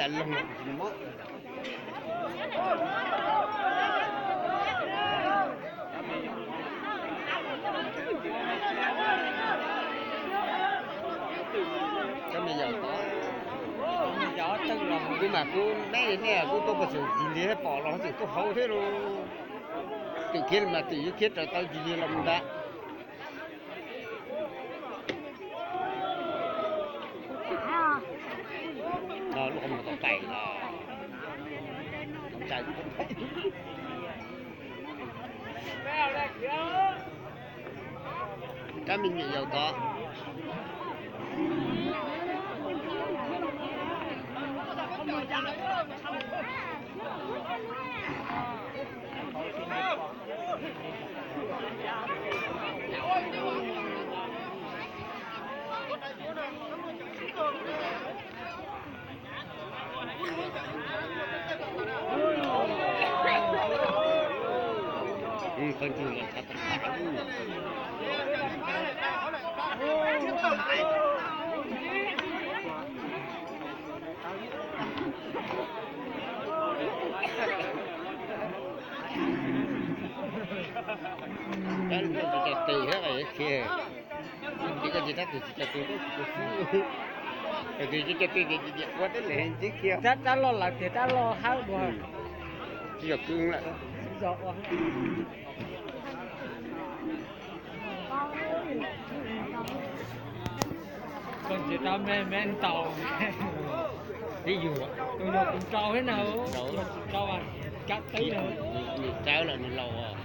Loog lawm tsis mob. Cov me nyuam tod, kuv mas kuv neb nej kuv tuaj puag saum Vis Lis pom los tseem tuaj hauv thiab lauj. Twm khiav mas twm yuav khiav raws tau Vis Lis los mus ntag. Lub qhov muag tau tais los, kab me nyuam yaus tod. Rab ntsuag tsis tso tes thiab, khiav. Ces koj cia rab tus tsis tso tes, tus xwb. Tus tsis tso tes ces cia ua teb lem ntxiv khiav. Rab, rab loj lawm tiag, rab loj hawb dua. Tsis yog kwv lawm. Koj ntsia rau me me ntaus. Twb yog, tus yog tus rau thiab na, yog tus rau, kab teb na. Nws tsawb lawm nws laus.